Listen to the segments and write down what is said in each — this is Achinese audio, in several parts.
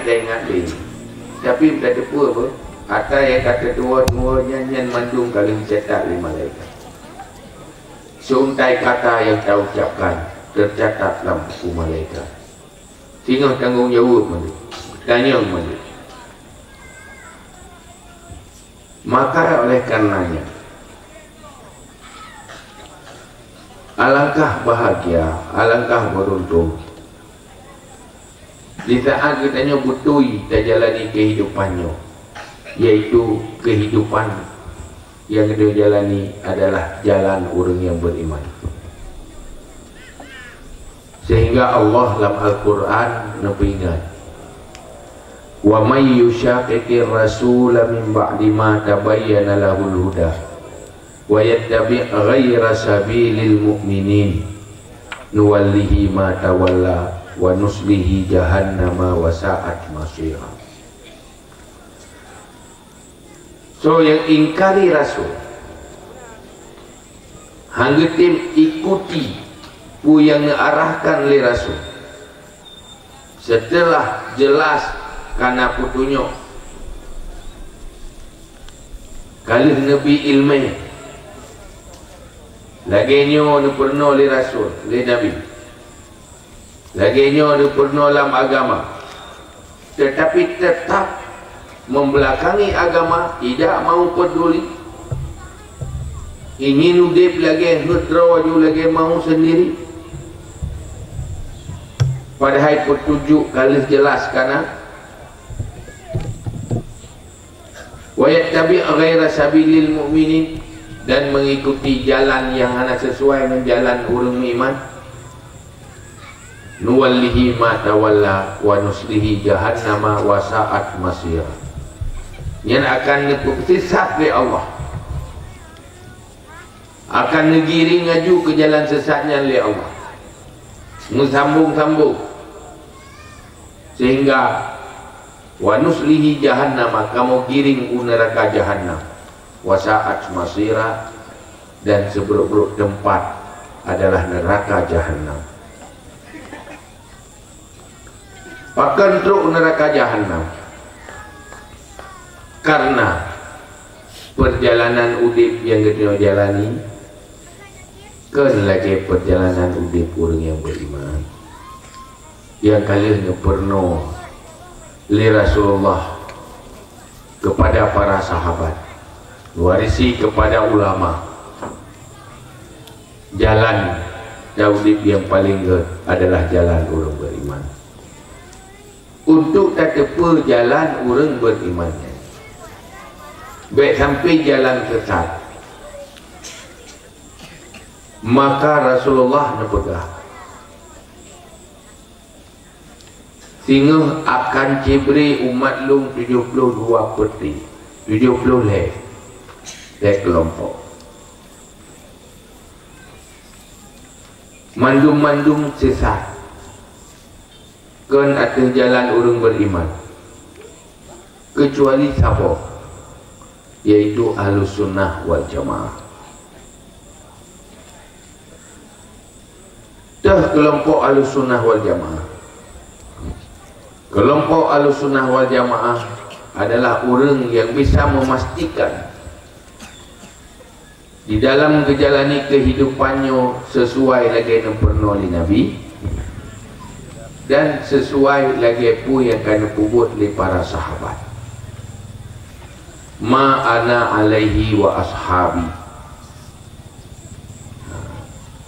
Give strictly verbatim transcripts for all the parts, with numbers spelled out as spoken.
Teuingat lé. Tapi beutateupeue beuh, ata nyang ka teutuwoe-tuwoe nyan, nyan mandum ka lheueh teucatat lé malaikat. Seuntai kata nyang taucapkan teucatat lam buku malaikat. Singoh tanggong jaweueb mandum, tanyong mandum. Maka oleh karenanya, alangkah bahagia, alangkah beruntung di saat geutanyoe beutôi tajalani kehidupan nyoe, yaitu kehidupan nyang geutanyoe jalani adalah jalan ureuëng nyang beriman. Sehingga Allah lam Al-Quran neupeuingat, "Wa may yushaqiqir rasula min ba'di ma tabayyana lahul huda wa yattabi' ghaira sabilil mu'minin nuwallihi ma tawalla wa nuslihi jahannama wa sa'at masira." Soe nyang ingkari rasul, hana geutem ikuti peue nyang neuarahkan lé rasul, seuteulah jeulaih kana peutunyok ka lheueh neubi iéleumé, lagée nyoe neupeurunoe lé rasul, lé nabi. Lagée nyoe neupeurunoe lam agama, teutapi teutab meubelakangi agama, tidak mau peuduli, ingin udeb lagée heuet droe laju lagée mau seundiri, padahai peutunyok ka lheueh jeulaih kana. "Wa yattabi' ghaira sabilil mu'minin," dan mengikuti jalan yang hana sesuai dengan jalan ureuëng meuiman, "nuwallihi ma tawalla wa nuslihi jahannama wa sa'at masira." Nyan akan neupeusisat lé Allah, akan neugiring laju keu jalan sesat nyan lé Allah, meusambong-sambong, sehingga "Wa nuslihi jahannama," kamoe giring u neuraka jahannam, "wa sa'at masira," dan siburuk-buruk teumpat adalah neuraka jahannam. Pakon trok neuraka jahannam? Karena peurjalanan udeb nyang geutanyoe jalani kon lagée peurjalanan udeb ureuëng nyang beriman, nyang ka lheueh neupeurunoe lé Rasulullah kepada para sahabat, warisi kepada ulama. Jalan udeb nyang paleng gét adalah jalan ureuëng beriman. Untuk tateupeue jalan ureuëng beriman nyan, bék sampai jalan sesat. Maka Rasulullah neupeugah, "Singoh akan cibri umat lôn tujoh ploh dua peuti, tujoh ploh lhée, lhée keulompok. Mandum-mandum sesat, kon ateueh jalan ureuëng beriman, keucuali saboh, yaitu Ahlus Sunnah wal Jamaah." Teuh keulompok Ahlus Sunnah wal Jamaah. Keulompok Ahlus Sunnah wal Jamaah adalah ureuëng nyang bisa meumastikan di dalam geujalani keuhidupan nyoe sisuai lagée neupeurunoe lé Nabi dan sisuai lagée peue nyang ka neupeubuet lé para sahabat. "Ma ana alaihi wa ashabi."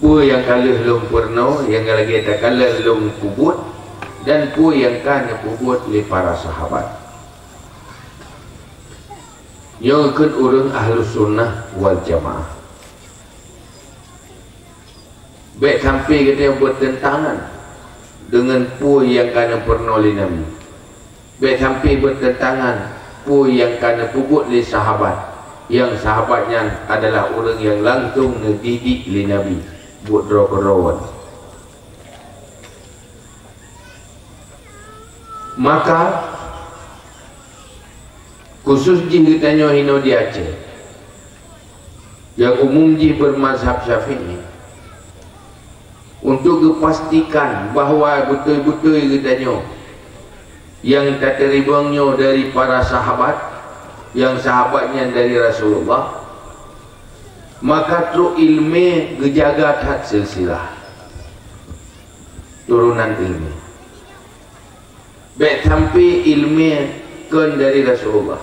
Peue nyang ka lheueh lôn peurunoe, nyang lagée takalon lôn peubuet, dan peue nyang ka neupeubuet lé para sahabat. Nyoe keuh ureuëng Ahlus Sunnah wal Jamaah. Bék sampai geutanyoe beuteuntangan deungon peue nyang ka neupeurunoe lé Nabi. Bék sampai beuteuntangan peue nyang ka neupeubuet lé sahabat, nyang sahabat nyan adalah ureuëng nyang langsong neudidik lé Nabi buet droe keudroe. Maka, khusus jih geutanyoe hinoe di Aceh, nyang umum jih beumazhab Syafi'i, untuk geupastikan bahwa beutôi-beutôi geutanyoe Nyang tateurimong nyoe dari para sahabat, nyang sahabat nyan dari Rasulullah, maka trok ileumé geujaga that silsilah turonan ileumé. Bék sampai ileumé kon dari Rasulullah.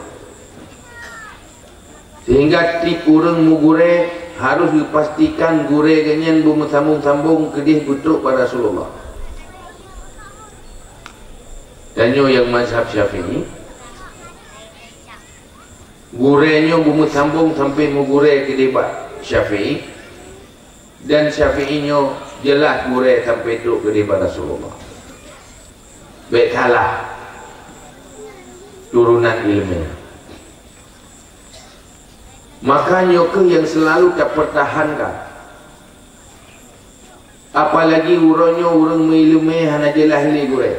Sehingga tiep ureuëng meugurée harus geupastikan gurée geuh nyan beumeusambong-sambong keudeh beutrok bak Rasulullah. Tanyoe nyang mazhab Syafi'i, gurée nyoe beumeusambong sampai meugurée keudeh bak Syafi'i, dan Syafi'i nyoe jeulaih gurée sampai trok keudeh bak Rasulullah. Bék salah turonan ileumé. Maka nyoe kheueh nyang seulalu tapeurtahankan. Apalagi uroe nyoe ureuëng meuileumé hana jeulaih lé gurée.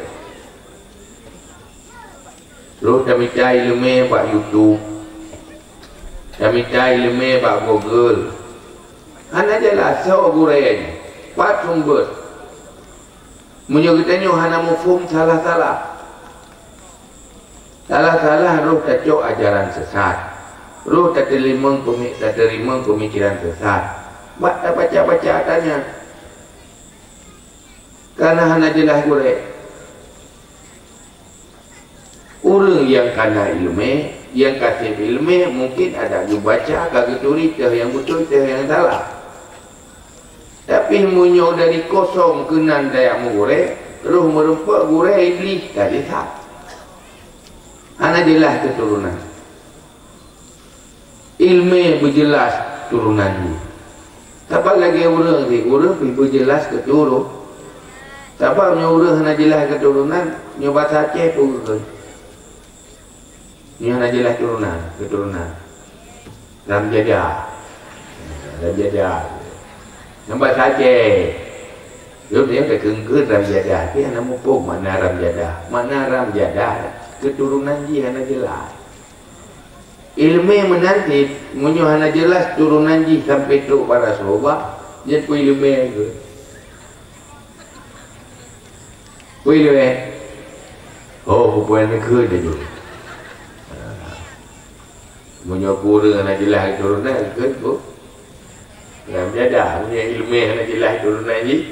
Roh tamita ileumé bak YouTube, tamita ileumé bak Google. Hana jeulaih soe gurée nyoe, pat sumber. Meunyoe geutanyoe hana muphom, salah-salah. Salah-salah roh tacok ajaran sesat. Roh tateurimong pemi-, tateurimong pemikiran sesat. Bak tabaca-baca ata nyan. Karena hana jeulaih gurée. Ureuëng nyang kana ileumé, nyang ka seb ileumé, mungken adak geubaca, ka geuturi teuh nyang beutôi, teuh nyang salah. Tapi meunyoe dari kosong keunan tajak meugurée, roh meurumpok gurée Iblih ka jisat. Hana jeulaih keuturonan. Ileumé beujeulaih turonan jih. Sabab lagée ureuëng sih, ureuëng pih beujeulaih keuturonan. Sabab nyoe ureuëng hana jeulaih keuturonan, nyoe basa Aceh peue geukheun. Nyoe hana jeulaih turonan, keuturonan. Ram jadah. Ram jadah. Nyoe basa Aceh. Lôn nyang takheun-kheun ram jadah, tapi hana muphom makna ram jadah. Makna ram jadah, keuturonan jih hana jeulaih. Ileumé meunan cit, meunyoe hana jeulaih turonan jih sampai trok bak Rasulullah, nyan peue ileumé keuh? Peue ileumé? Oh, peue-peue nyang kheun laju. Meunyoe ureuëng hana jeulaih turonan, kheun peue? Ram jadah. Meunyoe ileumé hana jeulaih turonan jih,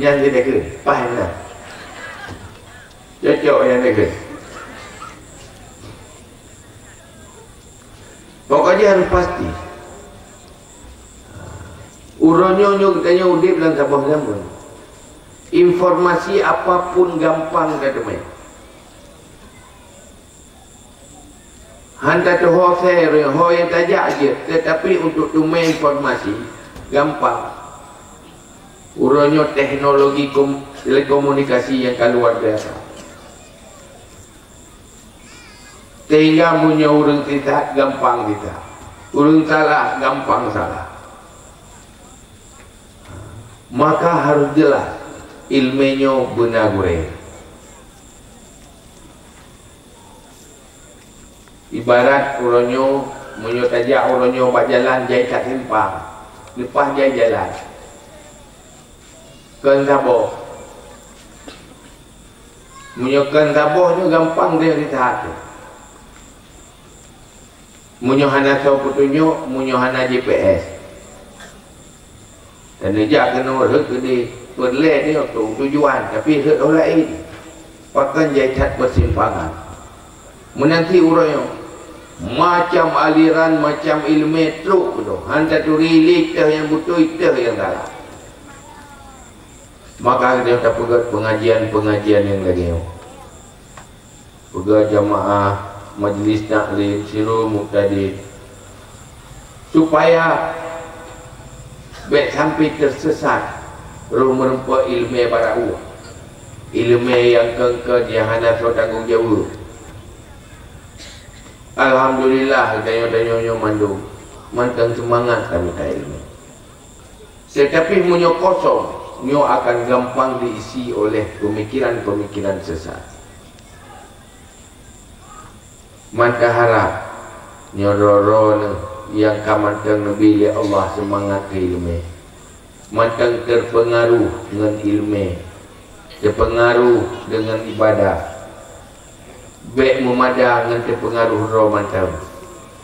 nyan jeuet kheun, paih meunan. Cocok nyang lagée. Pokok jih harus pasti. Uroe nyoe, nyoe geutanyoe udeb lam saboh zaman. Informasi apapun gampang tateumé. Han tateuho sée, ho nyang tajak jeuet, tetapi untuk teumé informasi gampang. Uroe nyoe teknologi kom-, telekomunikasi nyang ka luar biasa. Sehingga meunyoe ureuëng sisat, gampang sisat. Ureuëng salah, gampang salah. Maka harus jeulaih, ileumé nyoe beuna gurée. Ibarat uroe nyoe, meunyoe tajak uroe nyoe bak jalan jai that simpang, leupah jai jalan. Kon saboh. Meunyoe kon saboh nyoe gampang deh that. Meunyoe hana soe peutunyok, meunyoe hana G P S. Dan neujak keunoe rhot keudeh, peureulée nyoe tu tujuan, tapi rhot ho laén. Pakon jai that peusimpangan. Meunan cit uroe nyoe, macam aliran, macam ileumé trok keudroe, han taturi lé teuh nyang beutôi, teuh nyang salah. Maka geutanyoe tapeugét pengajian-pengajian nyang lagée nyoe. Peugah jamaah majlis taklim sidroe muktadin, supaya bék sampai teusesat roh meurumpok ileumé barô, ileumé nyang keungkeut nyang hana soe tanggong jaweueb. Alhamdulillah, tanyoe-tanyoe nyoe mandum mantong seumangat tamita ileumé. Tetapi meunyoe kosong, nyoe akan gampang diisi oleh pemikiran-pemikiran sesat. Mantong harab, nyoe droe-droe neuh nyang ka mantong neubi lé Allah seumangat keu ileumé, mantong teupeungaruh ngon ileumé, Teupeungaruh deungon ibadah, bék meumada ngon teupeungaruh droe mantong.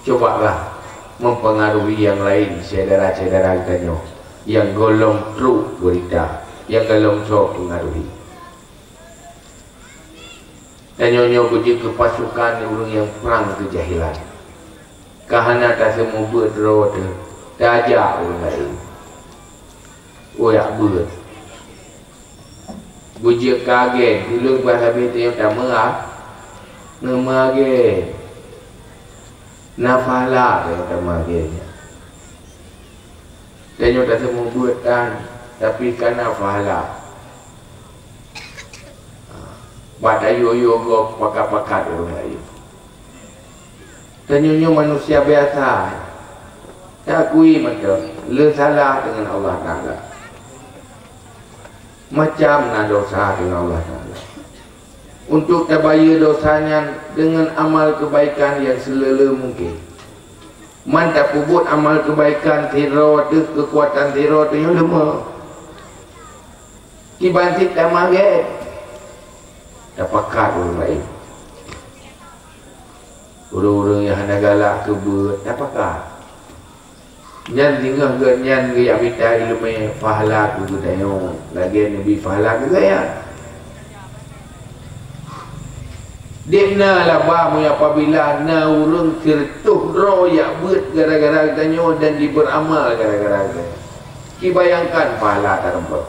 Cubalah mempengaruhi nyang laén, syedara-syedara geutanyoe nyang gohlom trok beurita, nyang gohlom soe peungaruhi. Tanyoe nyoe beujeuet keu pasukan ureuëng nyang prang keujahilan. Ka hana taseumeubeuet droe teuh, tajak ureuëng laén. Ujak beuet. Beujeuet keu agen, tuleueng bah sabe tanyoe tameurah, neumeurah agen. Na pahala tanyoe tameurah agen nyan. Tanyoe taseumeubeuet tan, tapi ka na pahala. Bak tayue-yue gob pakat-pakat ureuëng laén. Tanyoe nyoe manusia biasa. Takui mantong, le salah deungon Allah Taala. Macam na dosa deungon Allah Taala. Untuk tabayeue dosa nyan deungon amal keubaikan nyang seuleuleue mungken. Man tapeubuet amal keubaikan sidroe teuh, keukuatan sidroe teuh nyoe leumoh. Kiban cit tamagét, tapakat ureuëng laén. Ureuëng-ureuëng nyang hana galak keu beuet, tapakat. Nyan singoh geuh nyan geujak mita iéleumé pahala keu geutanyoe, lagée neubi pahala keu gaya. Deb na laba meunyoe apabila na ureuëng sireutôh droe jak beuet gara-gara geutanyoe dan jibeuramal gara-gara geutanyoe. Kibayangkan pahala tareumpok.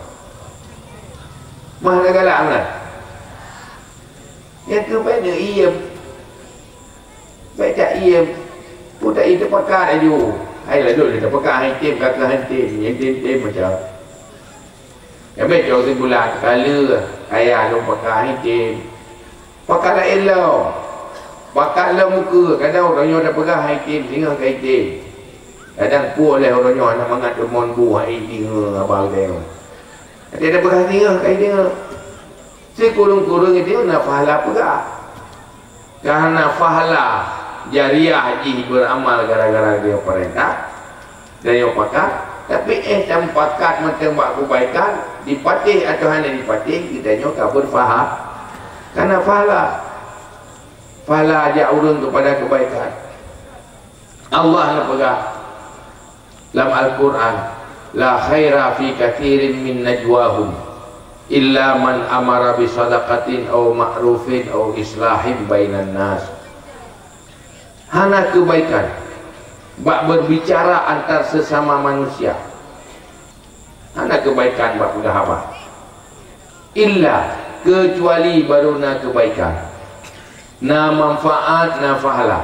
Mah na galak meunan. Nyang keuh bék neuiem. Bék taiem. Peue taiem, tapakat laju. Hai laju lé tapakat, hai tem ka keuh hai tem, nyang tem-tem macam. Nyan bék cok simpulan, ka lheueh kaya lôn pakat hai tem. Pakat laén lom. Pakat lom ukeue, kadang uroe nyoe tapeugah hai tem, singoh ka item. Kadang peue lé uroe nyoe hana mangat deungon bu hai deungoe haba geutanyoe. Até tapeugah singoh ka ideungoe. Sikureueng-kureueng itu na pahala peugah. Kareuna pahala jariah jih beuramal gara-gara geutanyoe peurintah, geutanyoe pakat, tapi éh tamupakat mantong bak keubaikan, dipatéh atawa hana dipatéh, geutanyoe ka beurpaha-, kareuna pahala. Pahala jak ureuëng keupada keubaikan. Allah neupeugah lam Al-Qur'an, "La khaira fi katsirin min najwahum illa man amara bi shadaqatin aw ma'rufin aw islahin bainan nas." Hana keubaikan bak beurbicara antar seusama manusia. Hana keubaikan bak peugah haba. Illa, keucuali barô na keubaikan, na manfaat, na pahala.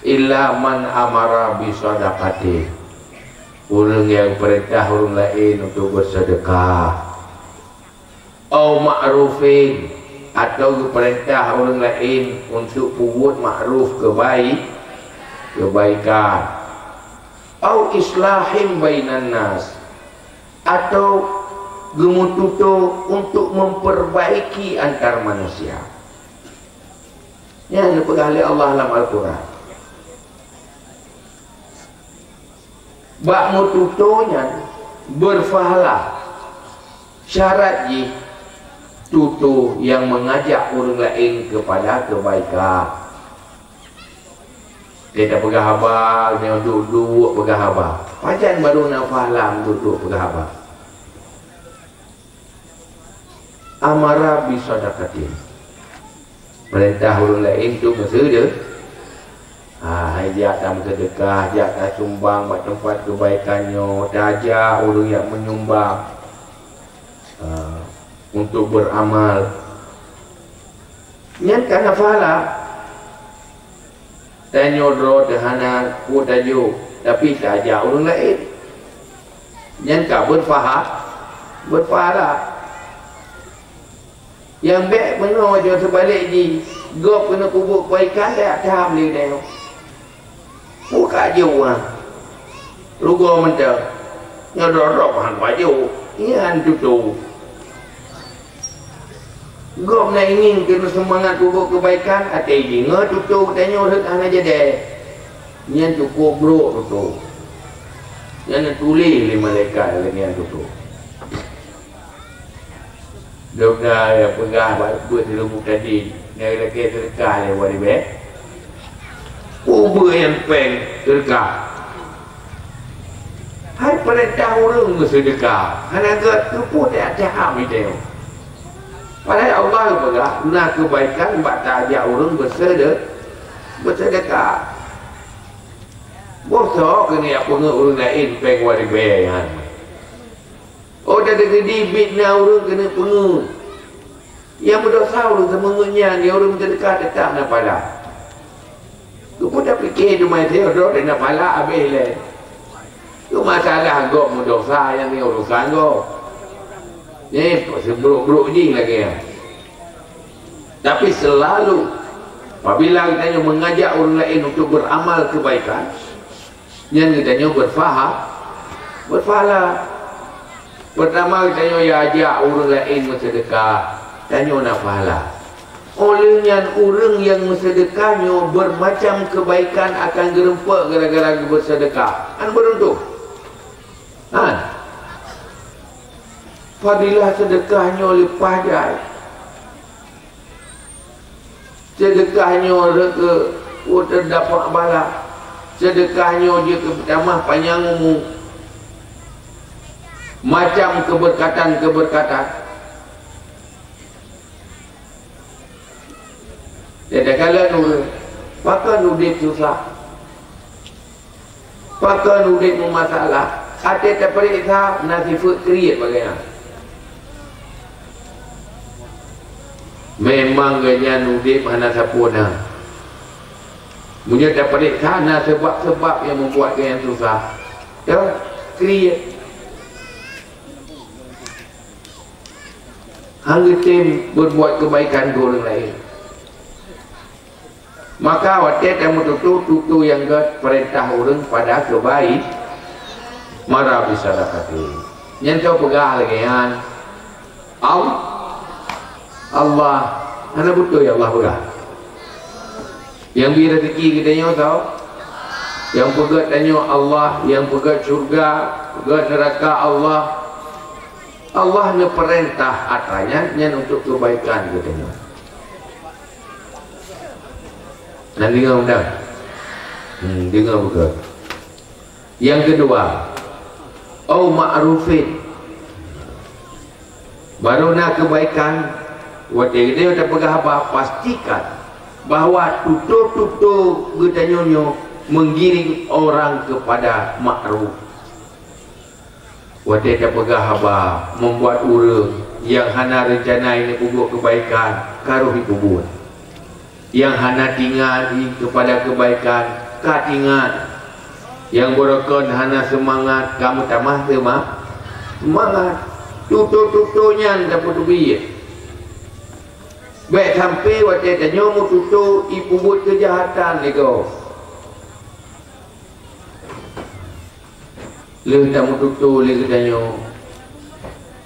Illa man amara bi shadaqatin. Ureuëng nyang peurintah ureuëng laén untuk beuseudeukah. Au ma'rufin, atawa geupeurintah ureuëng laén untuk peubuet ma'ruf keubai-, keubaikan. Au islahim bainan nas, atau geumeututoe untuk memperbaiki antar manusia. Nyan neupeugah lé Allah lam Al-Qur'an. Bak meututoe nyan beurpahala. Syarat jih tutoe nyang meungajak ureuëng laén keupada keubaikan. Teuka peugah haba, nyoe duek-duek peugah haba. Pajan barô na pahala duek-duek peugah haba? Amara bi shadaqatin. Peurintah ureuëng laén tu meuseude-, ah, hai jak tameuseudeukah, jak tasumbang bak teumpat keubaikan nyoe, tajak ureuëng jak meunyumbang, ah, untuk beuramal. Nyan ka na pahala. Tanyoe droe teuh hana peue tajok, tapi tajak ureuëng laén. Nyan ka beurpaha-, beurpahala. Nyang bék meunoe jih seubalek jih, gob keuneuk peubuet keubaikan, tajak tham lé nyoe. Peue ka jok, ha? Rugoe mantong. Nyoe droe-droe han pajoh. Nyan tutoe. Gob na ingin keuneuk seumangat peubuet keubaikan, até jih ngon tutoe geutanyoe rhot hana jadi. Nyan cukôp brok tutoe. Nyan neutuléh lé malaikat lagée nyan tutoe. Dum na nyang peugah bak beuet silumu tadi, nyang lakée seudeukah lé wali bée. Peue beuet nyang péng seudeukah? Hai peurintah ureuëng meuseudeukah, hana gét keupeue tiap-tiap ham idéh. Padahai Allah geupeugah na keubaikan bak tajak ureuëng beuseude-, beuseudeukah. Boh soe keuneuk peungeuet ureuëng laén péng wali bée nyan? Oh, teukeudi biet na ureuëng keuneuk peungeuet. Nyang meudesya ureuëng seumeungeut nyan, nyang ureuëng meuseudeukah teutap na pahala. Keupeue tapike teuma sidroe na pahala habéh lé? Keu masalah gob meudesya nyang ni urusan gob. Nyoe seubrok-brok jih lagée nyan. Tapi selalu apabila geutanyoe meungajak ureuëng laén untuk beramal keubaikan, nyan geutanyoe beurpaha-, beurpahala. Peurtama geutanyoe ya ajak ureuëng laén meuseudeukah, tanyoe na pahala. Óh lheueh nyan ureuëng nyang meuseudeukah nyoe beumacam keubaikan akan geurumpok gara-gara geubeuseudeukah. Kan beuruntung. Kan? Fadilah seudeukah nyoe leupah jai. Seudeukah nyoe rhot keu uteuen dapat bala. Seudeukah nyoe jeuet keu peutamah panyang umu. Macam keubeurkatan-keubeurkatan. Teuka lôn ureuëng, pakon udeb susah? Pakon udeb meumasalah? Até tapareksa na sifeuet kriet bagaih nyan. Memang gobnyan udeb hana sapeue na. Meunyoe tapareksa na seubab-seubab nyang membuat gobnyan susah, teuh kriet. Han geutem beurbuat keubaikan keu ureuëng laén. Maka watée tameututoe, tutoe nyang gét peurintah ureuëng pada keubai-, mara bisadaqati. Nyan soe peugah lagée nyan? Al-, Allah. Hana beutôi Allah peugah. Nyang bri rezeki geutanyoe soe? Nyang peugét tanyoe Allah, nyang peugét syeuruga, peugét neuraka Allah. Allah neupeurintah atra nyan, nyan untuk keubaikan geutanyoe. Na deungoe mantong? Hmm, deungoe beutôi. Nyang keudua, au ma'rufin. Barô na keubaikan, watée geutanyoe tapeugah haba, pastikan bahwa tutoe-tutoe geutanyoe nyoe menggiring orang kepada ma'ruf. Watée tapeugah haba, membuat ureuëng nyang hana reuncana jipeubuet keubaikan, ka rôh jipeubuet. Nyang hana teuingat jih keupada keubaikan, ka teuingat. Nyang beurukon hana seumangat, ka meutamah seuma-, seumangat. Tutoe-tutoe nyan tapeuteubiet. Bék sampoe watée tanyoe meututoe jipeubuet keujahatan lé gob. Lheueh tameututoe lé geutanyoe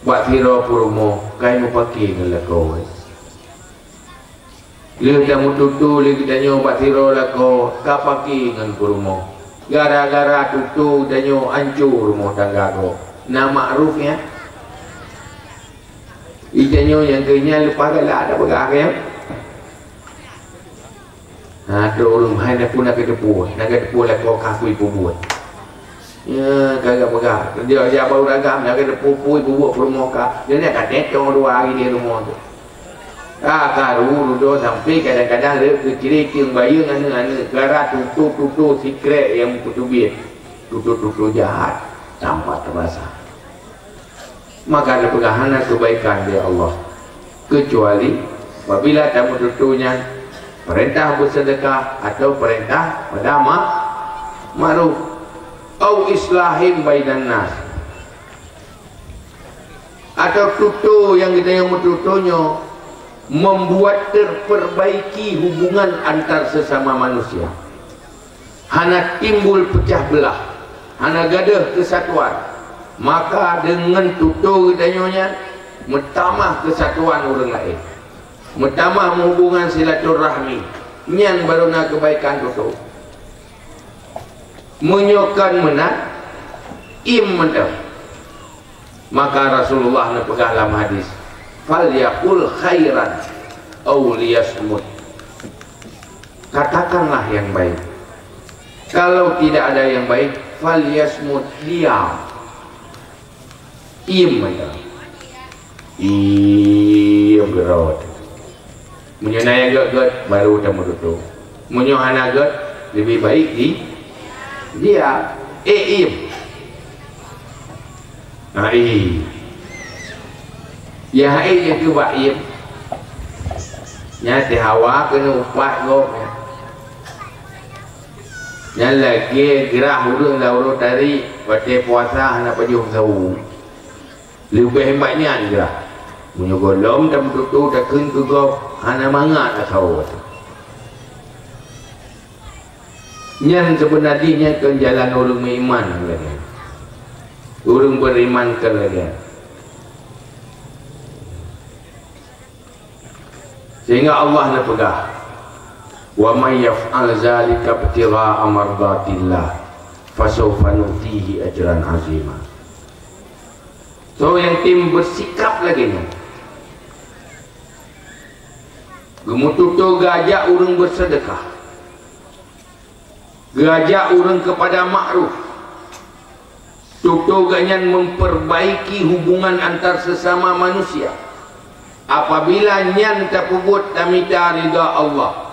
bak sidroe peurumoh, kai meupaké ngon lakoe. Lheueh tameututoe lé geutanyoe bak sidroe lakoe, ka paké ngon peurumoh. Gara-gara tutoe geutanyoe ancô rumoh tangga gob. Na ma'ruf nyan? Geutanyoe nyang keu nyan leupah galak tapeugah nyan. Ha, trok ureuëng hai na pun na geuteupeue, na geuteupeue lakoe ka pui peubuet. Ya, ka geupeugah. Dia, dia baru dagam, na geuteupeue pui peubuet peurumoh ka. Dia ni ka tetong dua hari di rumoh tu. Ka karu rudo sampai kadang-kadang reuek keu ciri tieng bayeue ngon aneuk-aneuk. Gara tutoe-tutoe sikrek nyang peuteubiet. Tutoe-tutoe jahat tanpa teurasa. Maka neupeugah hana keubaikan lé Allah, keucuali apabila tameututoe nyan peurintah beuseudeukah atawa peurintah peugah ma-, ma'ruf, au islahim bainan nas, atawa tutoe nyang geutanyoe meututoe nyoe membuat terperbaiki hubungan antar sesama manusia. Hana timbul peucah beulah, hana gadôh keusatuan, maka deungon tutoe geutanyoe nyan meutamah keusatuan ureuëng laén, meutamah hubungan silaturahmi, nyan barô na keubaikan tutoe. Meunyoe kon meunan, iem mantong. Maka Rasulullah neupeugah lam hadis, "Falyaqul khairan aw liyasmut." Katakanlah yang baik. Kalau tidak ada yang baik, "falyasmut", diam. Iem mata. Iem keudroe. Meunyoe na nyang gét-gét, baru tameututoe. Meunyoe hana gét, leubeh baik di, diam. Eh, iem. Hai. Ya, hai nyang keu bak iem. Nyan teuh hawa keuneuk upat gob nyan. Nyan lagée grah ureuëng lam uroe tarék watée puasa hana pajoh sawo. Leubeh bak nyan grah. Meunyoe gohlom tameututoe takheun keu gob, hana mangat asawo. Nyan seubeuna jih nyan kon jalan ureuëng meuiman lagée nyan. Ureuëng beriman kon lagée nyan. Sehingga Allah neupeugah, "Wa may yaf'al zalika ibtigha'a mardatillah, fasawfa nu'tihi ajran 'azima." So nyang tem beusikap lagée nyan, geumeututoe geuajak ureuëng beuseudeukah, geuajak ureuëng keupada ma'ruf, tutoe geuhnyan memperbaiki hubungan antar sesama manusia. Apabila nyan tapeubuet tamita ridha Allah,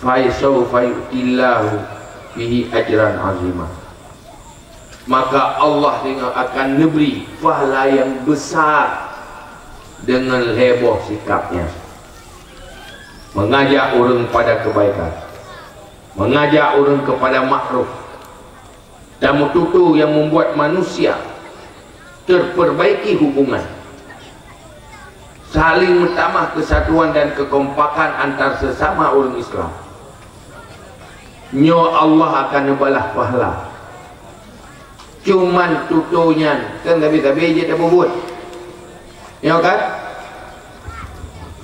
"Fasawfa yu'tillahu bihi ajran 'azima." Maka Allah dengan akan neubri pahala nyang besar deungon lhée boh sikap nyan. Mengajak ureuëng pada kebaikan, mengajak ureuëng kepada makruf, dan meututoe nyang membuat manusia terperbaiki hubungan, saling meutamah kesatuan dan kekompakan antar sesama ureuëng Islam. Nyoe Allah akan neubalah pahala. Cuman tutoe nyan kan sabe-sabe jeuet tapeubuet. Nyoe kan?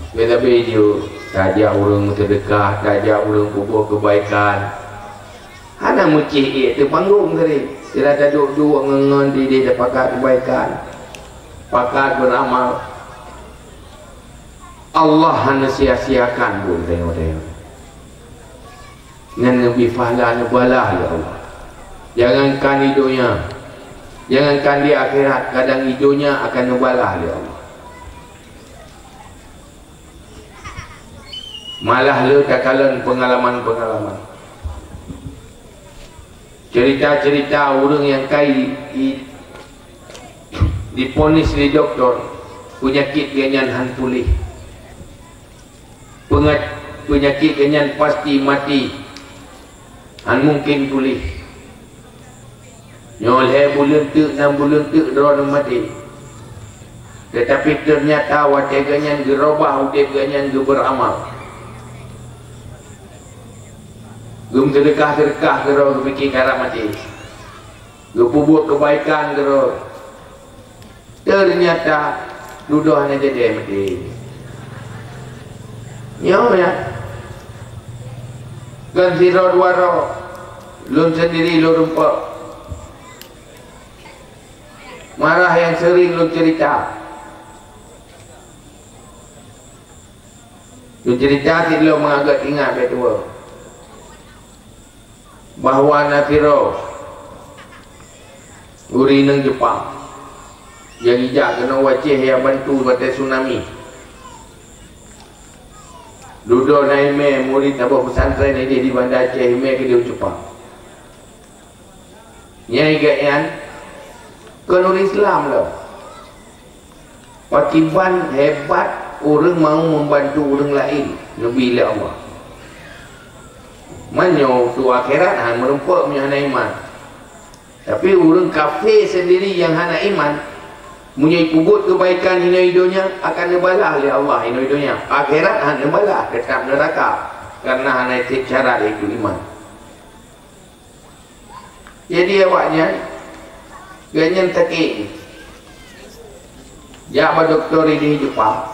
Sabe-sabe jeuet tajak ureuëng meuseudeukah, tajak ureuëng peubuet keubaikan. Hana meucéh ék teuh panggong tadi. Sira taduek-duek ngon-ngon dideh tapakat keubaikan, pakat beuramal. Allah hana sia-siakan buet tanyoe-tanyoe. Nyan neubi pahala neubalah lé Allah. Jangankan di donya, jangankan di akhirat, kadang di donya akan neubalah lé Allah. Malah le takalon peungalaman-peungalaman. Cerita-cerita ureuëng nyang kai i-, diponis lé doktor, peunyakét geuhnyan han puléh. Peunga-, peunyakét geuhnyan pasti maté, han mungken puléh. Nyoe lhée buleuen teuk, nam buleuen teuk droeneuh maté. Teutapi teunyata watée geuhnyan geurobah udeb geuhnyan geubeuramal. Geumeuseudeukah-seudeukah keudroe geupike karab maté. Geupeubuet keubaikan keudroe. Teunyata dudoe hana jadi maté. Nyoe ya. Kon sidroe dua droe. Lôn sendiri lôn rumpok. Marah nyang sering lôn cerita. Lôn cerita cit lôn mangat gét ingat bék tuwoe. Bahwa na sidroe ureuëng inong Jepang nyang jijak keunoe u Aceh ya bantu watée tsunami. Dudoe na imé murit saboh pesantren ideh di Banda Aceh, imé keudeh u Jepang. Nyang igét nyan kon ureuëng Islam lom. Pakiban hebat ureuëng mau membantu ureuëng laén neubi lé Allah. Meunyoe tu akhirat han meurumpok meunyoe hana iman. Tapi ureuëng kafé sendiri nyang hana iman, meunyoe ipeubuet keubaikan inoe donya akan neubalah lé Allah inoe donya. Akhirat han neubalah, teutap neuraka, karena hana tieb syarat yaitu iman. Jadi awaknyan, geuhnyan sakét. Jak bak dokto ideh Jepang.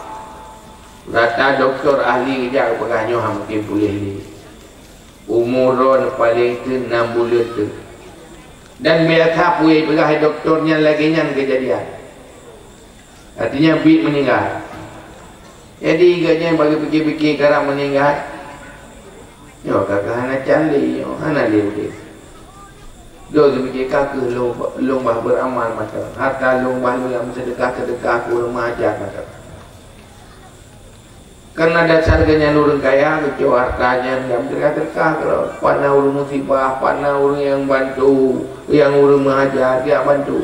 Rata dokto ahli geujak geupeugah nyoe han mungken puléh lé. Umu droeneuh paleng teuk nam buleuen teuk. Dan biasa peue jipeugah dokto nyan lagée nyan keujadian. Artinya, bit meuninggai. Jadi, gobnyan bagi pikir-pikir karab meuninggai. Nyoe ka, ka hana can lé, nyoe hana lé udeb. Lôn seumiké ka kheueh lôn, lôn bah beuramal mantong. Harta lôn bah lôn lam seudeukah-seudeukah keu ureueng meuhajat mantong. Karena dasar gobnyan ureueng kaya, geucok harta nyan lam seudeukah-seudeukah keudroe. Pat na ureueng musibah, pat na ureueng nyang bantu, nyang ureueng meuhajat, geujak bantu.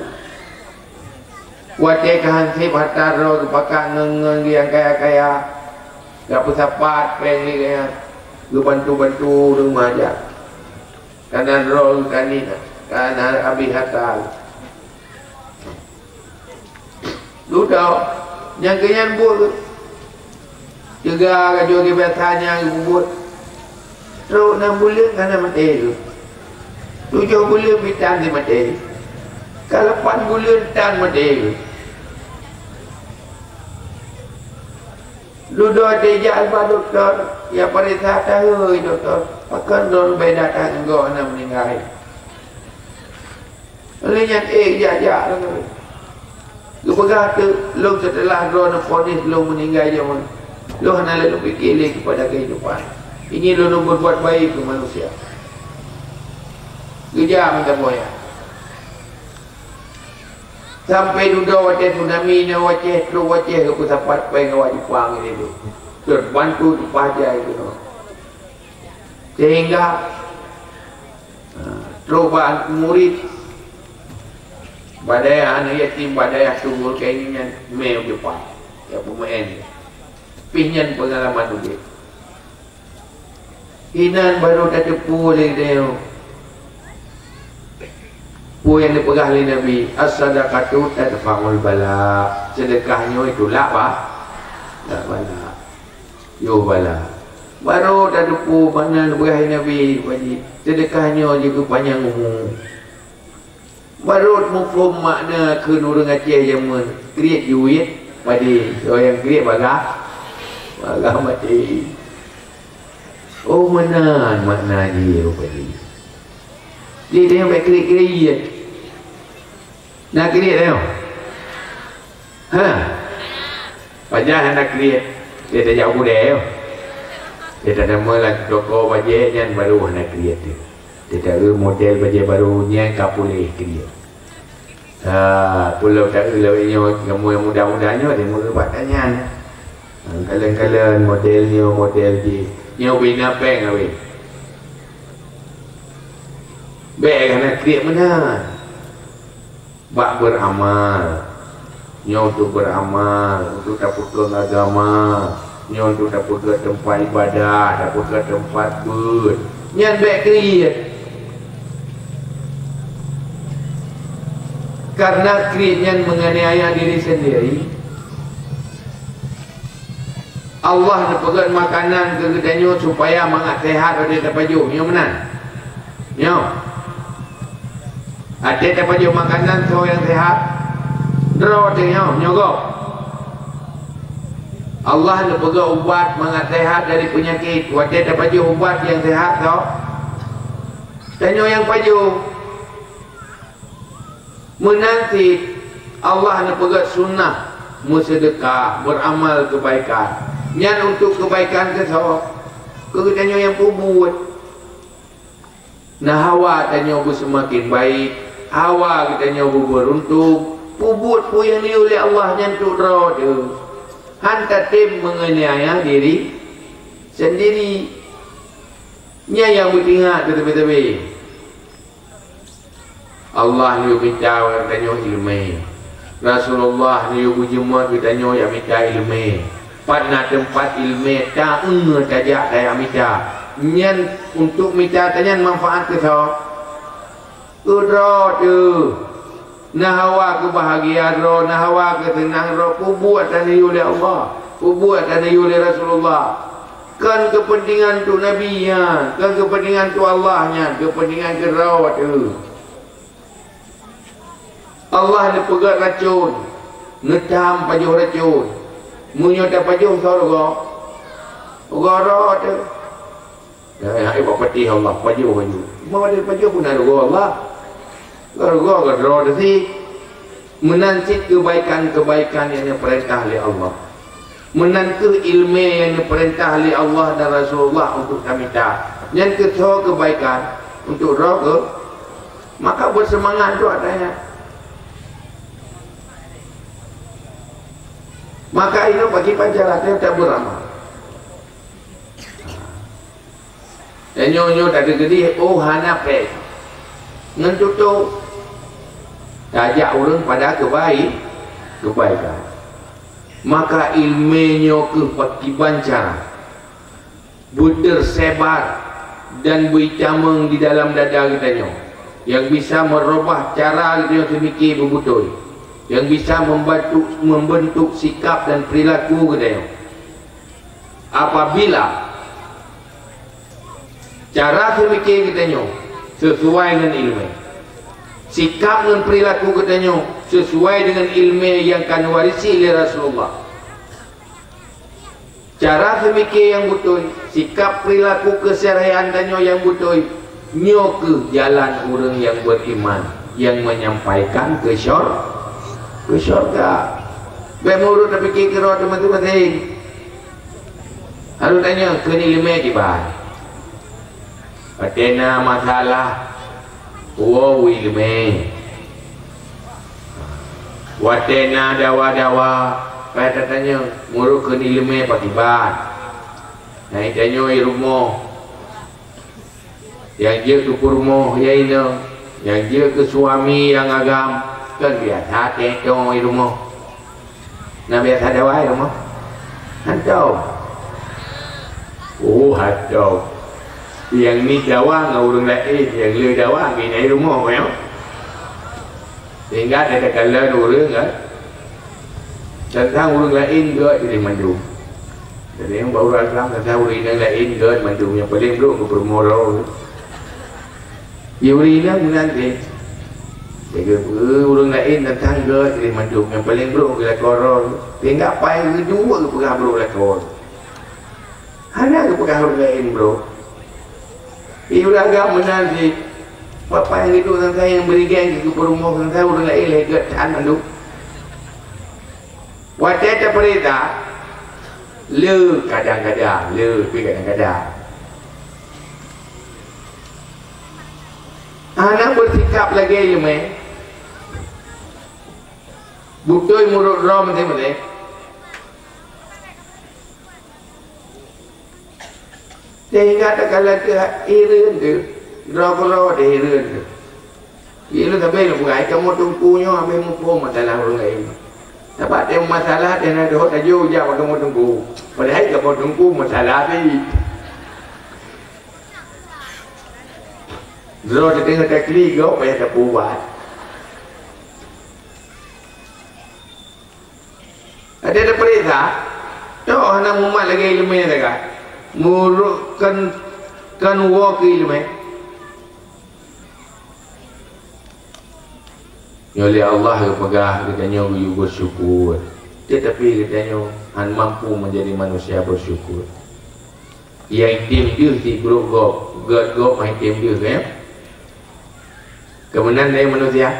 Watée ka hanseb harta droe geupakat ngon, ngon nyang kaya-kaya, geupeusapat péng lé gobnyan, geubantu-bantu ureueng meuhajat. Kana droe geukanin, kana habéh harta. Dudoe, nyang keu nyan buet. Teuga ka jeuet keu biasa nyang geupeubuet. Trok nam buleuen hana maté geuh. Tujoh buleuen pih tan maté. Ka lapan buleuen tan maté geuh. Dudoe teuh jak bak dokto, ya pareksa, "Tahôi dokto, pakon droeneuh beda that ngon gob hana meuninggai?" Lheueh nyan ék jak-jak lagée. Geupeugah teuk lôn, seuteulah droeneuh vonis lôn meuninggai jameun, lôn hana lé lôn pike lé keupada keuhidupan. Ingin lôn peubuet baik keu manusia. Geujak meusaboh nyan. Sampai dudoe watée tsunami nyoe u Aceh, trok u Aceh geupeusapat péng awak Jepang nyan. Terbantu teupajai keunoe. Sehingga, ha, trok bak murit, bak dayah aneuk yatim, bak dayah Tunggul Kaini nyan mé u Jepang, ya, peumeuen. Pih nyan peungalaman udeb. Inan barô tateupeue lé geutanyoe peue nyang neupeugah lé Nabi, "As-sadaqatu tadfa'ul bala." Seudeukah nyoe tulak ba-, tulak bala. Yoh bala. Barô tateupeue makna neupeugah lé Nabi, Pak Haji, seudeukah nyoe jeuet keu panyang umu. Barô muphom makna kheun ureueng Aceh jameun, kriet jeuet, padé, soe nyang kriet bagah, bagah maté. Oh, meunan makna jih, oh, padé. Jadi, tanyoe bèk kriet-kriet. Na kriet tanyoe? Ha? Pajan hana kriet, dia tajak u keudè, yo. Dia tatamong lam toko bajèe nyan baru hana kriet dia. Dia taeu model bajèe baru nyan ka puléh kriet. Ha, pulo taeu lawét nyoe, kamoe nyang muda-muda nyoe dia meurubat nyan. Ha, kalon-kalon model nyoe, model jih. Nyoe bina péng awé. Bèk hana kriet meunan. Bak beuramal. Nyoe untuk beuramal, untuk tapeukong agama, nyoe untuk tapeugöt teumpat ibadah, tapeugöt teumpat beuet. Nyan bèk kriet. Karena kriet nyan menganiaya diri sendiri. Allah neupeugöt makanan keu geutanyoe supaya mangat seuhat watèe tapajoh, nyoe meunan? Nyoe. Watèe tapajoh makanan soe nyang seuhat? Droe teuh nyoe, nyoe gob. Allah neupeugöt ubat mangat seuhat dari peunyakét. Watèe tapajoh ubat nyang seuhat soe? Tanyoe nyang pajoh. Meunan cit Allah neupeugöt sunnah meuseudeukah, beuramal keubaikan. Nyan untuk keubaikan keu soe? Keu geutanyoe nyang peubuet. Nah, hawa tanyoe beuseumaken baik, hawa geutanyoe beubeuruntung, peubuet peue nyang neuyue lé Allah nyan untuk droe teuh. Han tatem meunganiaya diri sendiri. Nyan nyang beutingat teuh teubi-teubi. Allah neuyue mita geutanyoe ileumèe. Rasulullah neuyue beujeumot geutanyoe jak mita ileumèe. Pat na teumpat ileumèe taeu tajak tajak mita. Nyan untuk mita tanyan manfaat keu soe? Keu droe teuh. Na hawa keu bahagia droe, na hawa keu seunang droe, peubuet taneuyue lé Allah, peubuet taneuyue lé Rasulullah. Kon keupeuntengan untuk Nabi nyan, kon keupeuntengan untuk Allah nyan, keupeuntengan keu droe teuh. Allah neupeugöt racôn, neutam pajoh racôn. Meunyoe tapajoh soe rugoe? Rugoe droe teuh. Ya, ya, eh, bak patéh Allah, pajoh laju. Meunyoe tapajoh pun rugoe Allah. Rugoe, rugoe droe teuh sit. Meunan cit keubaikan-keubaikan nyang neupeurintah lé Allah. Meunan kheueh ileumé nyang neupeurintah lé Allah dan Rasulullah untuk tamita. Nyan kheueh soe keubaikan untuk droe keu, maka beuseumangat droe tanyan. Maka inoe bagi panjara teuh tabeuramal. Tanyoe nyoe tadeungoe, oh, hana péng. Ngon tutoe tajak ureuëng pada keubai-, keubaikan. Maka ileumé nyoe kheueh pakiban cara beuteursebar dan beuitamong di dalam dada geutanyoe, nyang bisa meurubah cara geutanyoe seumike beubeutôi, nyang bisa membantu membentuk sikap dan perilaku geutanyoe. Apabila cara seumike geutanyoe sesuai ngon ileumé, sikap ngon perilaku geutanyoe sesuai dengan ileumé nyang ka neuwarisi lé Rasulullah, cara seumike nyang beutôi, sikap perilaku keuseuharian tanyoe nyang beutôi, nyoe kheueh jalan ureuëng nyang beriman, nyang menyampaikan ke syur-, ke syurga. Bék meurot tapike keudroe teuh maséng-maséng. Harôh tanyong keu ileumé kiban. Watée na masalah, woe u ileumé. Watée na dawa-dawa, payah tatanyong, meurot keu ileumé pakiban. Na itanyoe i rumoh. Nyang jeuet keu peurumoh, ya inong, nyang jeuet keu suami nyang agam, kon biasa teuntông i rumoh. Na biasa dawa i rumoh? Hantom. Oh, hantom. Nyang ni dawa ngon ureuëng laén, nyang le dawa ngon i rumoh, ya. Sehingga takalon ureuëng, kan? Teuntang ureuëng laén gét jih mandum. Jadi, nyang bak ureuëng agam teuntang ureuëng inong laén gét mandum, nyang paleng brok keu peurumoh droe. Ya, ureuëng inong meunan cit. Jadi, ureuëng laén teuntang gét jih mandum, nyang paleng brok keu lakoe droe. Sehingga paih geuduek geupeugah brok lakoe. Hana geupeugah ureuëng laén brok. Di ureuëng agam meunan cit. Bapak nyang geuduek sang-sang nyang beurigeng keu peurumoh sang-sang ureuëng laén lé gét that mandum. Watée tapeurintah, le kadang-kadang, le pih kadang-kadang. Hana beusikap lagée ileumé. Beutôi meurot droe maséng-maséng. Sehingga takalon teuh hireuen teuh, droe keudroe teuh hireuen teuh. Di lôn sabe lôn peugah, kamoe teungku nyoe habéh muphom masalah ureuëng laén. Sabab teuh masalah teuh na deuhot laju jak bak kamoe teungku. Padahai kamoe teungku masalah pih. Droe teuh teungoh takli gob payah tapeuubat. Ada tapeuriksa, toh hana mumat lagée ileumé teuka. Meurok kon, kon woe keu ileumé. Nyoe lé Allah geupeugah geutanyoe geuyue beusyukur, teutapi geutanyoe hana mampu meunjadi manusia beusyukur. Nyang item deuh di brok gob, gét gob nyang item deuh, ya. Keumeunan dari manusia.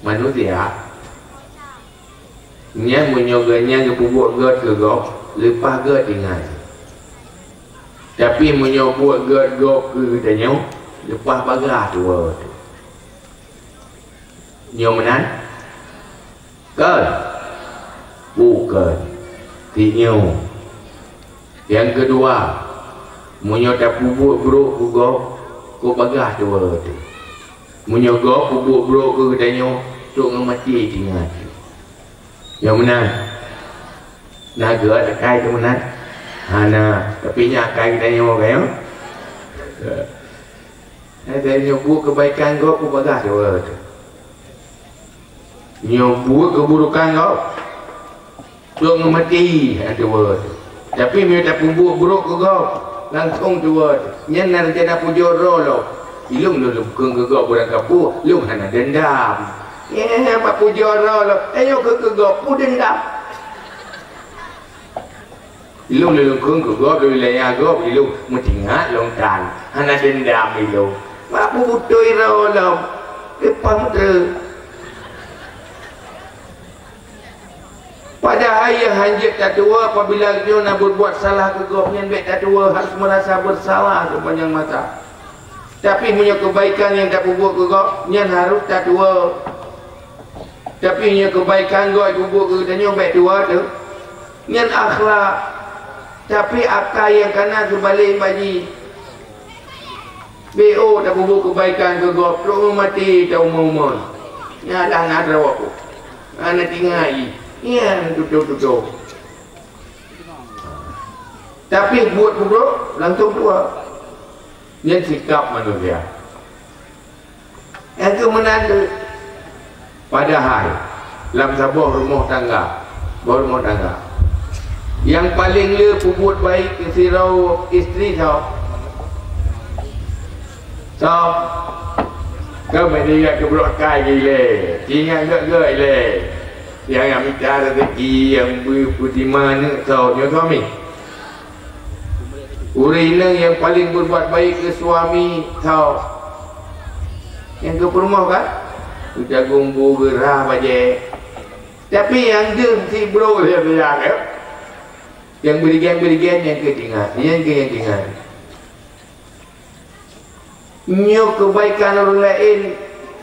Manusia nyan meunyoe geuhnyan geupeubuet gét keu gob, leupah gét tinggai. Tapi meunyoe buet gét gob keu geutanyoe, leupah bagaih tuwoe teuh. Nyoe meunan? Kon? Bukon. Tinyoe. Nyang keudua, meunyoe tapeubuet brok keu gob, kok bagaih tuwoe teuh. Meunyoe gob peubuet brok keu geutanyoe, trok ngon maté tinggai. Nyang meunan, na gét akai teuh meunan? Hana, tapi nyan akai geutanyoe, kan, ya? Hai, nyoe buet keubaikan gob, kok bagaih tuwoe teuh. Nyoe buet keuburokan gob, trok ngon maté, hana tuwoe teuh. Tapi meunyoe tapeubuet brok keu gob, langsong tuwoe teuh. Nyan na reuncana pujoe droe lom. Ilôn lôn leukeue keu gob beurangkapeue, lôn hana deundam. Nyan bak pujoe droe lom, tanyoe keu, keu gob, peue deundam. Ilôn lôn leukeue keu gob, lôn laya gob, ilôn meutingat lôn tan. Hana deundam ilôn. Mak beubeutôi droe lom. Leupah meuteue. Padahai nyang hanjeuet tatuwoe apabila nyoe na berbuat salah keu gob, nyan bék tatuwoe, harus merasa bersalah sepanjang masa. Tapi meunyoe kebaikan nyang tapeubuet keu gob, nyan harus tatuwoe. Tapi meunyoe kebaikan gob peubuet keu geutanyoe, bék tuwoe teuh. Nyan akhlak. Tapi akai nyang kana seubalek bak jih. Bék tapeubuet kebaikan keu gob, trok meumaté ta umu-umu. Nyan dah na droe ku. Hana tinggai. Nyan tutoe-tutoe. Tapi buet buruk langsung tuwoe. Nyan sikap manusia. Nyang keu meunan lé. Padahai lam saboh rumoh tangga, boh rumoh tangga, nyang paleng le peubuet baik keu sidroe istri soe? Soe? Keu meunyoe keu brok kai ilée, ingat gét-gét ilée. Nyang mita rezeki, nyang beu peutimang aneuk soe? Nyoe suami. Ureuëng inong nyang paleng berbuat baik keu suami soe? Nyang keu peurumoh kan? Geujagong bu, geurhah bajée. Tapi nyang deuh sibroe lé, nyang beurigen-beurigen nyang keu tingat, nyang keu nyang tingat. Nyoe kebaikan ureuëng laén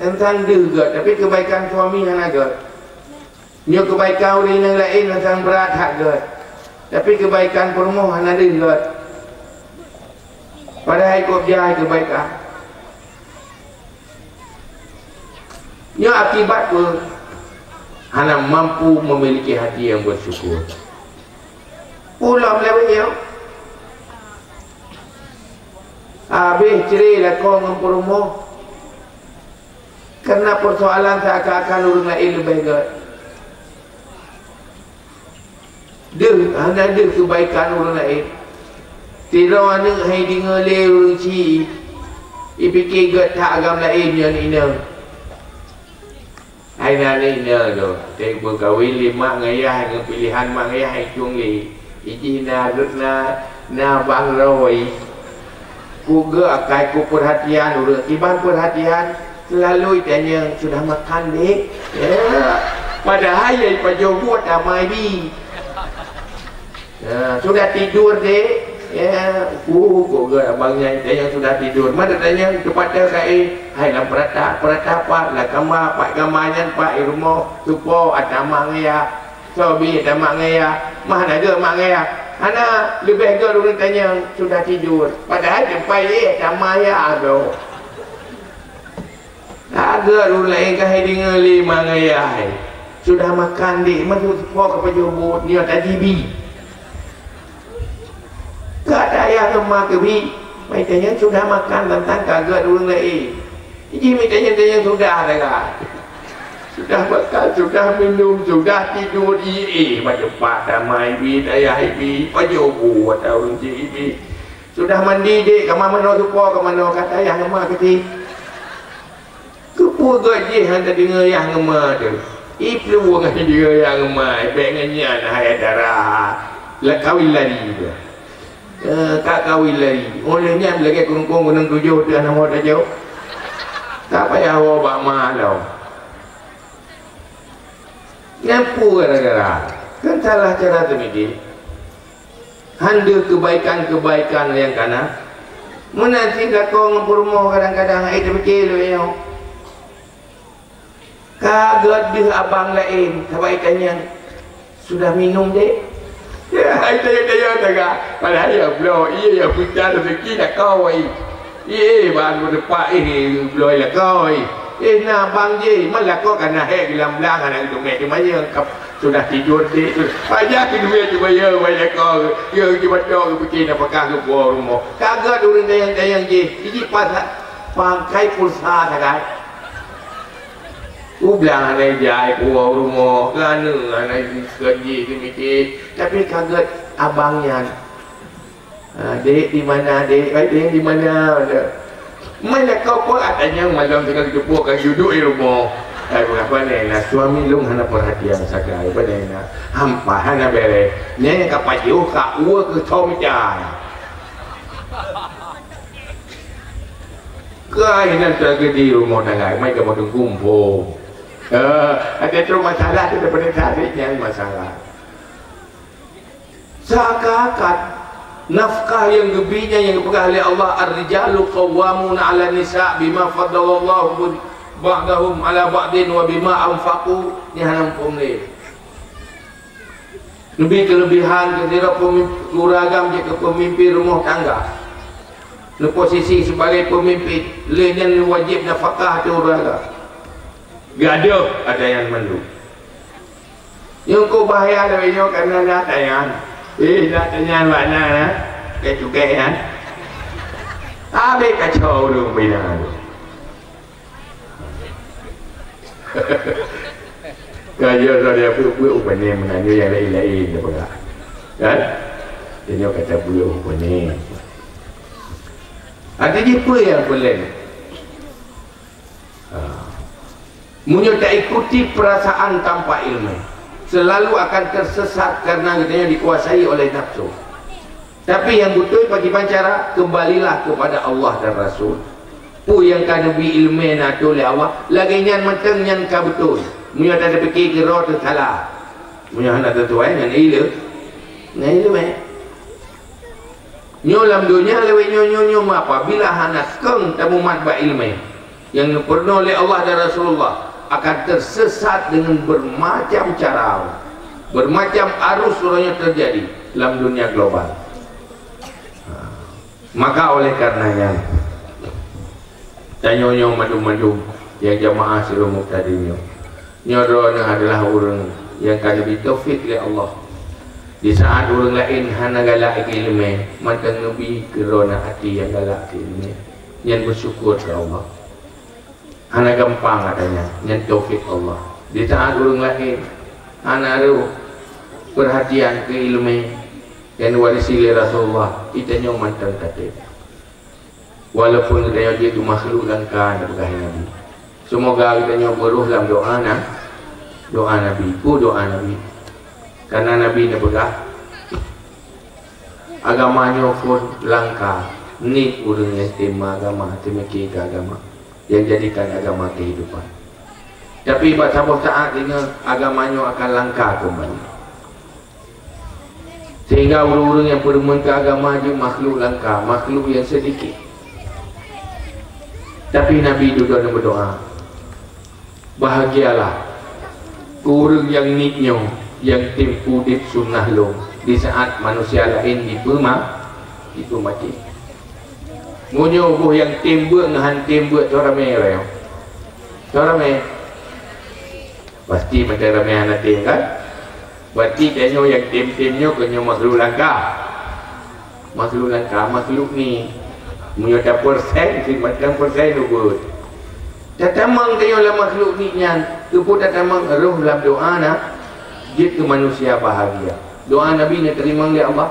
teuntang deuh gét, tapi kebaikan suami hana gét. Nyoe kebaikan ureuëng inong laén teuntang brat that gét, tapi kebaikan peurumoh hana deuh gét. Padahai kok jai kebaikan. Nyoe akibat peue? Hana mampu memiliki hati nyang bersyukur. Ulôn lewat nyoe. Habéh cre lakoe ngon peurumoh. Karena persoalan seakan-akan ureuëng laén leubeh gét. Deuh, hana deuh kebaikan ureuëng laén. Sidroe aneuk hai deungoe lé ureuëng ci, ipike gét that agam laén nyan inong. Hai na lé nyoe lôn, teuka beukawen lé mak ngon yah, ngon pilihan mak ngon yah hai tueng lé. Ijih na rot na, na bang roi. Ku geu akai ku perhatian ureuëng, kiban perhatian, selalu itanyong, "Sudah makan, Dek?" Ya. Padahai ya ipajoh buet amai bi. Ya, "Sudah tidur, Dek?" Ya, uh, kok geuh abang nyan tanyong sudah tidur. Mana tanyong teupat ka, eh, hai lam peurata, peurata pat, lam kama, pat kama nyan, pat i rumoh, supo, ata mak ngon yah. Soe bi ata mak ngon yah? Mah na geuh mak ngon yah? Hana, leubeh geuh ureuëng tanyong sudah tidur. Padahai teumpat, eh, ata mak yah, adoh. Agak ureuëng laén ka hai deungoe lé mak ngon yah hai. Sudah makan, Dek, meusu seupôt ka pajoh buet, nyoe tadi bi. Ka tayah teuma keu bi, mai tanyong sudah makan tantang ka gét ureuëng laén. Jih mai tanyong-tanyong sudah sagai. Sudah makan, sudah minum, sudah tidur, ié, eh, bak teumpat damai bi, tayah ibi, pajoh buet ata ureuëng cit ibi. Sudah mandi, Dek, ka manoe seupôt, ka manoe ka tayah teuma keu ti. Keupeue gét jih hana deungoe yah ngon ma teuh? Iplueng hana deungoe yah ngon ma, bék ngon nyan hai dara. Lakawi lari tu. Eh, ka kawi lari. Oleh nyan lagée kungkong gunong tujoh teuh hana mo tajok. Tak payah woe bak ma lom. Nyan peue gara-gara? Kan salah cara teumikir. Hana deuh kebaikan-kebaikan nyang kana. Meunan cit lakoe ngon peurumoh kadang-kadang hai teupike lé nyoe. Ka gét deuh abang laén, sabai tanyong, "Sudah minum, Dek?" Ya, hai tanyong-tanyong sagai. Padahai ya bloe, ié ya peucah rezeki lakoe. Ié, ban meuteumpat, eh, bloe lakoe. Eh, na abang jih, man lakoe ka na hék lam blang, hana geuteumé teumanyong. Sudah tidur, Dek, tu. Aja keu duit tu bayar, bayar kau. Ya, di batok keu pike nafakah keu puwoe rumoh. Ka gét ureuëng tanyong-tanyong jih. Iji pas pakai pulsa sagai. Ublang hana jai puwoe rumoh, keu aneuk hana jikeu jih teumikir. Tapi ka gét abang nyan. "Ah, Dek, di mana, Dek? Ai, Dek, di mana?" Mana kau pun atanya malam tengah geupok ka duduk di rumah. Ai, mengapa ni? Nah, suami lung hana perhatian sagai. Apa ni? Nah, hampa hana bere. Ni ka pajoh ka ua ke tom jai. Kau ini terjadi rumah tangga. Mai kamu tunggu. Eh, ada tu masalah tu, daripada tadi yang masalah. Seakan-akan nafkah nyang geubi nyan nyang geupeugah lé Allah, "Ar-rijalu qawwamuna 'alan nisa' bima faddalallahu ba'dahum 'ala ba'din wa bima anfaqu," nyan hana muphom lé. Neubi keuleubihan keu sidroe peumimpin, ureueng agam jeuet keu peumimpin rumoh tangga. Neuposisi sibagai peumimpin, lé nyan wajéb nafakah ateueh ureueng agam. Gadôh ata nyan mandum. Nyang keu bahya lagèe nyoe kana na ata nyan. Eh, na ata nyan bak na, na. Keu cukée nyan. Habéh kacau ureueng bina tu. Kan ya, dah dia buet-buet rupanya meunan nyoe nyang laén-laén dia peugah. Kan? Dia nyoe kata buet rupanya. Ada je peue nyang peulén. Ha. Meunyoe taikuti perasaan tanpa ilmu, selalu akan tersesat karena geutanyoe dikuasai oleh nafsu. Tapi nyang beutôi pakriban cara? Kembalilah kepada Allah dan Rasul. Peue nyang ka neubi ileumèe na tuléh Allah, lagèe nyan mantong nyan ka beutôi. Meunyoe tateupiké keudroe teuh salah. Meunyoe hana teutuai ngon ileumèe, ngon ileumèe. Nyoe lam donya lewat nyoe, nyoe, nyoe, apabila hana keng tamumat bak ileumèe nyang geupeurunoe lé Allah dan Rasulullah, akan tersesat dengan bermacam cara, bermacam arus uroe nyoe terjadi lam dunia global. Ha. Maka oleh karena nyan, tanyoe nyoe mandum-mandum nyang jamaah Sirul Muhtadin nyoe, nyoe droeneuh adalah ureueng nyang ka neubi taufik lé Allah. Di saat ureueng laén hana galak keu ileumèe, mantong neubi keu droeneuh até nyang galak keu ileumèe. Nyan beusyukur keu Allah. Hana gampang katanya, nyan taufik Allah. Di saat ureueng laén hana rôh peurhatian keu ileumèe nyang neuwarisi lé Rasulullah, geutanyoe mantong tatem. Walaupun geutanyoe jeuet keu makhluk langka, na peugah Nabi. Seumoga geutanyoe beurôh lam doa na, doa Nabi. Peue doa Nabi? Karena Nabi neupeugah, agama nyoe phon langka, niet ureueng nyang tem agama, teumiki keu agama, nyang jadikan agama kehidupan. Tapi bak saboh saat ingat, agama nyoe akan langka keumbali. Sehingga ureueng-ureueng nyang peurumeuen keu agama jeuet makhluk langka, makhluk nyang seudikit. Tapi Nabi dudoe meudoa, "Bahagialah keu ureueng nyang niet nyoe, nyang tem udeb sunnah lôn, di saat manusia laén jipeuma-, jipeumaté." Meunyoe boh nyang tem beuet ngon han tem beuet, soe ramé, ramé? Soe ramé? Pasti macam ramé hana tem, kan? Berarti tanyoe nyang tem-tem nyoe keu nyoe makhluk langka. Makhluk langka, makhluk niet. Meunyoe tapeursen, simatang peursen ubit. Tatamong tanyoe lam makhluk niet nyan, keupeue tatamong? Rôh lam doa na, jeuet keu manusia bahagia. Doa Nabi neuteurimong lé Allah?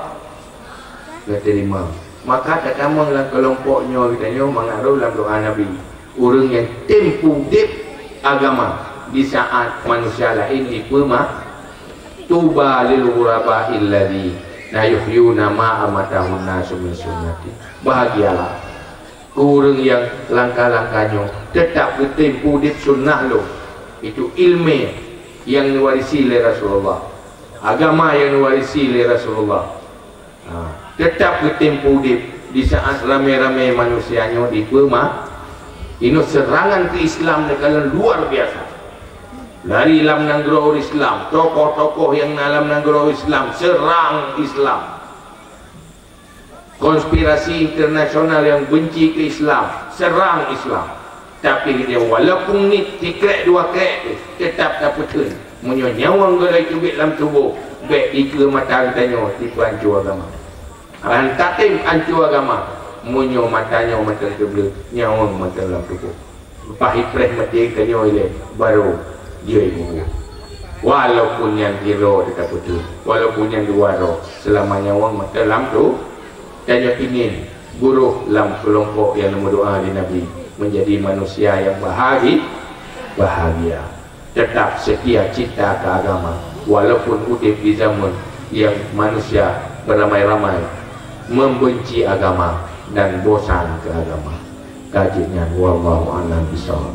Neuteurimong. Maka tatamong lam keulompok nyoe geutanyoe mangat rôh lam doa Nabi. Ureueng nyang tem udeb agama di saat manusia laén jipeuma-, "Tuba lil ghuraba illadzina yuhyuna ma amatahun nasu min sunnati." Bahagialah keu ureueng nyang langka-langka nyoe teutap geutem udeb sunnah lôn, itu ileumèe nyang neuwarisi lé Rasulullah, agama nyang neuwarisi lé Rasulullah. Ha, teutap geutem udeb di saat ramé-ramé manusia nyoe jipeuma-, inoe seurangan keu Islam neukalon luar biasa. Dari lam nanggroe Islam, tokoh-tokoh nyang na lam nanggroe Islam seurang Islam. Konspirasi internasional nyang beunci keu Islam seurang Islam. Tapi geutanyoe walaupun niet sikrek dua krek pih, teutap tapeutheun. Meunyoe nyawöng gohlom teubiet lam tuboh, bèk dikeue mata geutanyoe tipeu anco agama. Ran tatem anco agama, meunyoe mata nyoe mantong teubleuet, nyawöng mantong lam tuboh. Leupah ipreh maté geutanyoe ilèe, barô jeuet ibubuet. Walaupun nyan sidroe teuka putôh, walaupun nyan dua droe, seulama nyawöng mantong lam tu, tanyoe ingin Gurôh lam keulompok nyang neumeudoa lé Nabi, meunjadi manusia nyang bahagi-, bahagia. Teutap seutia cinta keu agama, walaupun udeb di zameun nyang manusia beuramai-ramai membenci agama dan bosan keu agama. Ka jeuet nyan, wallahu a'lam bishawab.